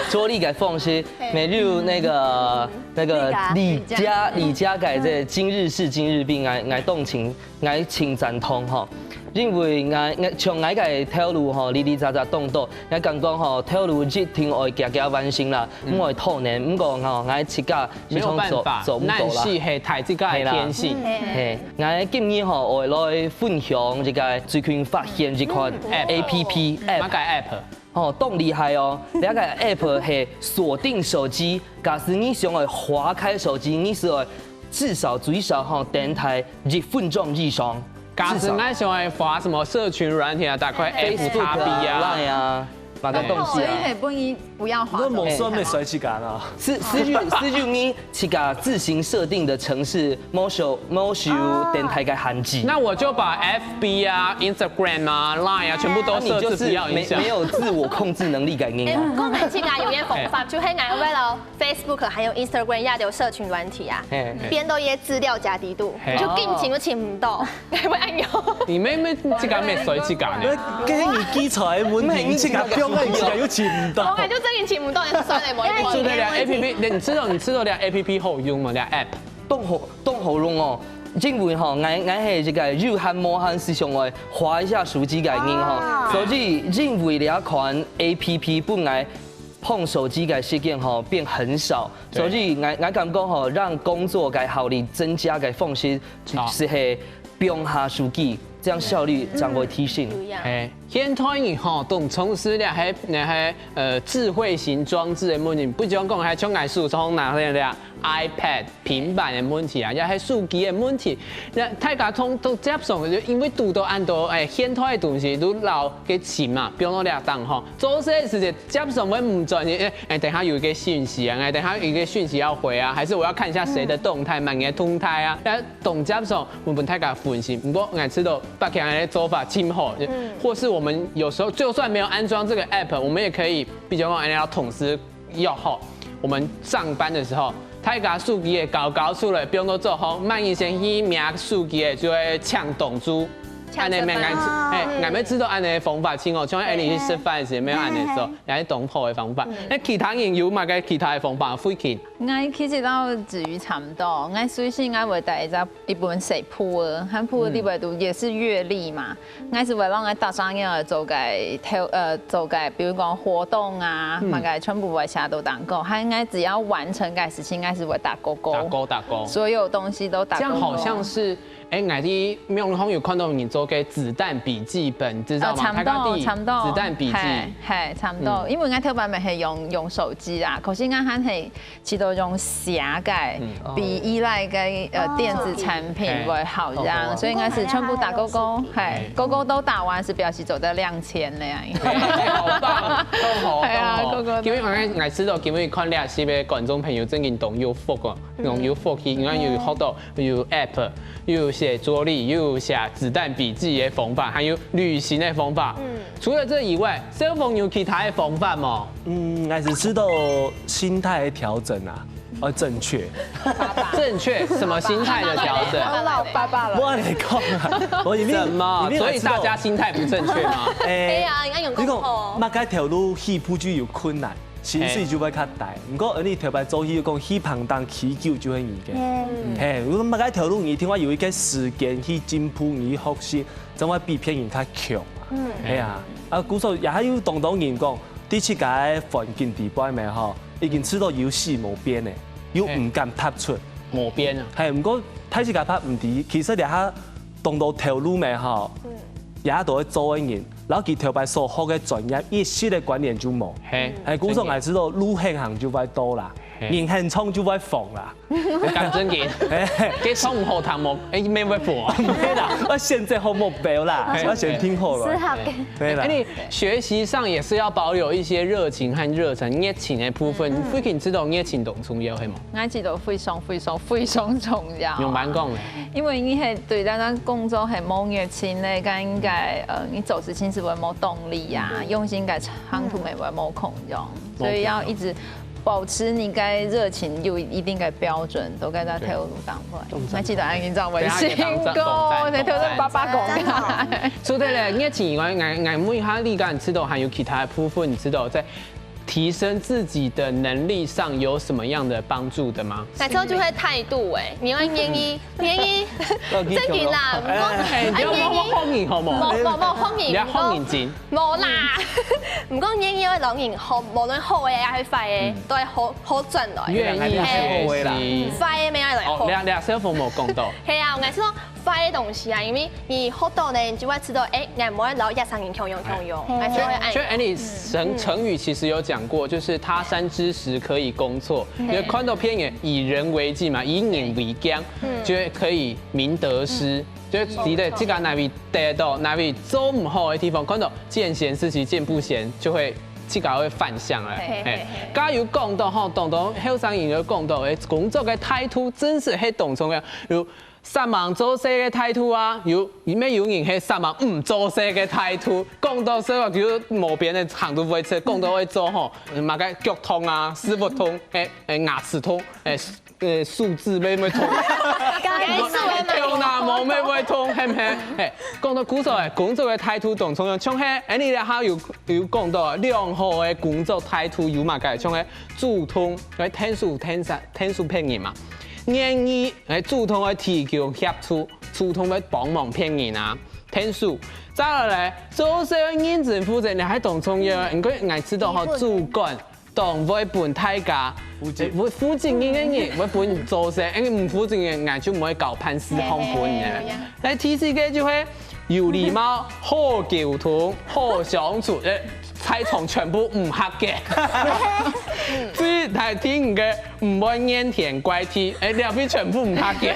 著力个方式，例如那個那個李家李家个這今日事今日畢，𠊎𠊎當盡𠊎盡贊同吼，因為𠊎𠊎像𠊎个頭路吼，哩哩雜雜當多，𠊎感覺吼頭路一定愛遽遽完成啦，毋愛拖延，毋過吼𠊎自家 沒有辦法，做毋到啦。但是係大自家个天性。係，𠊎今日吼，愛來分享一個最近發現一款 app，A P P app，麼个 app？哦，當厲害哦！這個 app 係鎖定手機，假使你想愛劃開手機，你係愛至少最少吼等待一分鐘以上。假使𠊎想愛劃什麼社群軟體啊，打開 Facebook啊、Line 啊。 麼个東西啊？所以係不應不要滑。那無算沒睡時間啊？是是就係就你自家自行設定的程式，無受無受電台个限制。那我就把 F B 啊、Instagram 啊、Line 啊，全部都設置不要影響。沒有自我控制能力个人啊。講起來有一個方法，就係𠊎為了 Facebook還有 Instagram 這兜社群軟體啊，編到一些資料加底肚，就緊尋就尋毋到。 會恁樣。你妹妹自家沒睡時間呢？該你記錯个問題，你自家放个，你自家又尋毋到。我就真的尋毋到，也是算了，無。做得了 A P P，你知道你知道了 A P P 好用嗎？了 App。當好當好用哦，因為吼，𠊎𠊎係一個有閒無閒時常會滑一下手機个人吼，所以因為這款 A P P 分𠊎碰手機个時間吼變很少，所以𠊎𠊎感覺吼，讓工作个效率增加个方式，係係 放下手機，這樣效率將會提升。哎，現代人吼，當重視了，還那還呃智慧型裝置的問題，不像講還像𠊎手上拿了 iPad、平板的問題啊，也還手機的問題。那大家通都接受，就因為堵到恁多哎現代的東西都老个錢嘛，比如講這檔吼，做事時節接受會毋專心，哎哎，等下有一個信息啊，哎，等下有一個信息要回啊，還是我要看一下誰的動態，滿個動態啊，那 當接受，分分大家分心。不過，𠊎知道北京个做法盡好，或是我們有時候就算沒有安裝這個 app，我們也可以，比如講，哎，要同事要好，我們上班的時候，大家手機也搞搞出來，不用都做好，慢一些，一拿手機就會搶動作。恁樣，哎，𠊎們知道恁樣个方法盡好，像哎，你去食飯時，沒有恁樣做，也係當好个方法。那其他人有麼个其他个方法？慧琴。 𠊎其實都屬於差不多。𠊎隨時𠊎會帶一隻一本細簿仔，該簿仔裡背都也是月曆嘛。𠊎係會讓𠊎逐隻月做个頭呃做个，比如講活動啊，麼个全部會寫到當中。還𠊎只要完成个事情，𠊎係會打勾勾。打勾打勾。所有東西都打勾勾。這樣好像是，哎，𠊎在網路上有看到人做个子彈筆記本，知道嗎？差不多，差不多。子彈筆記。係係，差不多。因為𠊎頭擺乜係用用手機啊，可是𠊎還係 試著用寫个，比依賴个呃電子產品會好這樣，所以應該係全部打勾勾，係勾勾都打完係表示做得兩千了呀。好棒，當好，係啊，當好。勾勾。今日𠊎𠊎知道今日看這集个觀眾朋友真經當有福哦，當有福氣，因為有學到有 app，又有寫桌曆，又有寫子彈筆記个方法，還有旅行个方法。除了這以外，小朋友其他个方法無？ 嗯，還係知道心態个調整啊，要正確。正確，什麼心態的調整？老爸爸了。我來講啊，我因為什麼？因為所以大家心態不正確嗎？哎哎，呀，應該用你功課。講麼个頭路起步就有困難，薪水就會較低。毋過你頭擺做起講起捧當起久就會你个。嘿，如果麼个頭路你一定要有一個時間去進步，你去學習，正會比別人較強。哎呀，啊，故所也還有當多人講， 在自家个環境底背面吼，已經知道有死無變个，又毋敢踏出。無變啊。係，毋過大自家怕毋知，其實這下當多頭路咩吼，也都會做个人，然後佢頭擺所學个專業、意識个觀念就無。係，係，故所𠊎知道路肯行就會到啦，人肯衝就會紅啦。 講正經，該創好談無？哎，沒辦法。係啦，要選擇好目標啦，要選定好了。適合个。對啦哎，，你學習上也是要保有一些熱情和熱忱、熱情的部分。你最近知道熱情當重要，係嗎？𠊎知道非常非常非常重要。用蠻講的。因為你係對咱个工作係無熱情个，該應該呃，你做事情係會無動力啊，用心个程度也會無共樣，所以要一直保持你个熱情有一定个標準，都該在退伍當中。還記得恁樣，你知道我辛苦，在退伍爸爸講。所以咧，熱情以外，𠊎𠊎問一下，你剛才知道還有其他的部分，你知道在提升自己的能力上有什麼樣的幫助的嗎？那時候就會態度哎，你要願意願意，正經啦，毋過哎，你要好好好你好無？無無無好你，你要好認真。 無啦，毋過願意愛摎人好，無論好个抑係壞个，都愛好好轉來。願意學習。壞个乜愛來好。哦，兩兩小鳳無講到。係啊，𠊎係講壞个東西啊，因為你學到呢，你就會知道，哎，𠊎毋愛摎一生人共樣共樣，還是會愛。所以 Annie 成成語其實有講過，就是他山之石可以攻錯，因為看到偏遠以人為鏡嘛，以眼為鏡，就會可以明得失。 就係知得自家哪位跌倒，哪位做毋好个地方，看到見賢思齊，見不賢就會自家會反省了。嘿嘿嘿。加油講到吼，當當後生人有講到，誒，工作个態度真實係當重要。有煞猛做事个態度啊，有乜有人係煞猛毋做事个態度。講到說，就無邊个長度會切，講到會做吼，麼个腳痛啊，屎朏痛，誒誒牙齒痛，誒 呃，手指乜會痛，頭那毛乜會痛，係毋係？嘿，講到工作誒，工作个態度當重要，像係，Annie這下有有講到良好个工作態度有麼个，像係主動來𢯭手𢯭手𢯭手別人嘛，願意來主動來提供協助，主動來幫忙別人啊，𢯭手。再來，做事愛認真負責，這還當重要，因為𠊎知道吼，主管 當會分大家，負責。會負責任个人會分你做事，因為毋負責任个人就毋會交辦事項分你。嘿嘿嘿。來第四个就係有禮貌、好溝通、好相處，誒，在場全部毋合格。最大第五个毋會怨天怪地，誒，兩位全部毋合格，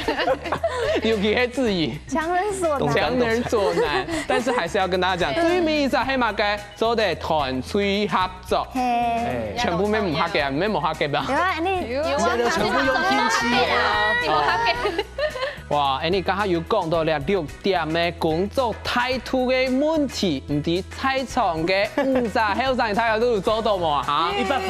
尤其係自己。強人所難。強人所難，但是還是要跟大家講，最尾一隻係麼个？做得團隊合 作。嘿。全部乜毋合格啊，乜無合格吧？有啊，你有啊，全部用興趣啊。有啊。哇，Annie這下有講到這六點个工作態度个問題，毋知在場个五儕後生大家都有做到無啊？哈？一百分。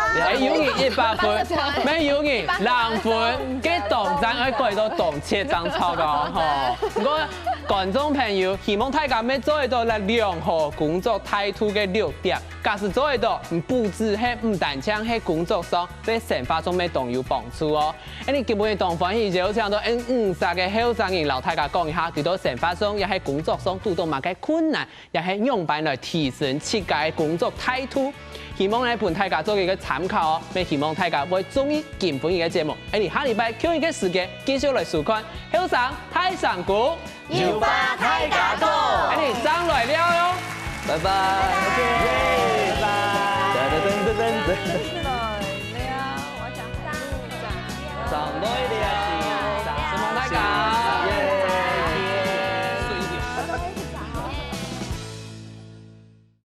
誒，有人一百分，乜有人零分，該當讚愛改到當切當錯个吼。毋過觀眾朋友，希望大家乜做得到這良好工作態度个六點。 假使做得到，毋，毋只係毋單淨係工作上，在生活上乜當有幫助哦。恁樣今晡日當歡喜，邀請到𠊎五儕个後生人摎大家講一下，佢兜生活上也係工作上堵到麼个困難，也係仰般來提升自家个工作態度。希望呢分大家做一個參考哦，也希望大家會中意今晡日个節目。恁樣下禮拜共一個時間繼續來收看後生大聲公。 有話大家講。恁樣上來尞喲。拜拜。拜拜。噔噔噔噔噔。上來尞，我講上來尞。上來尞。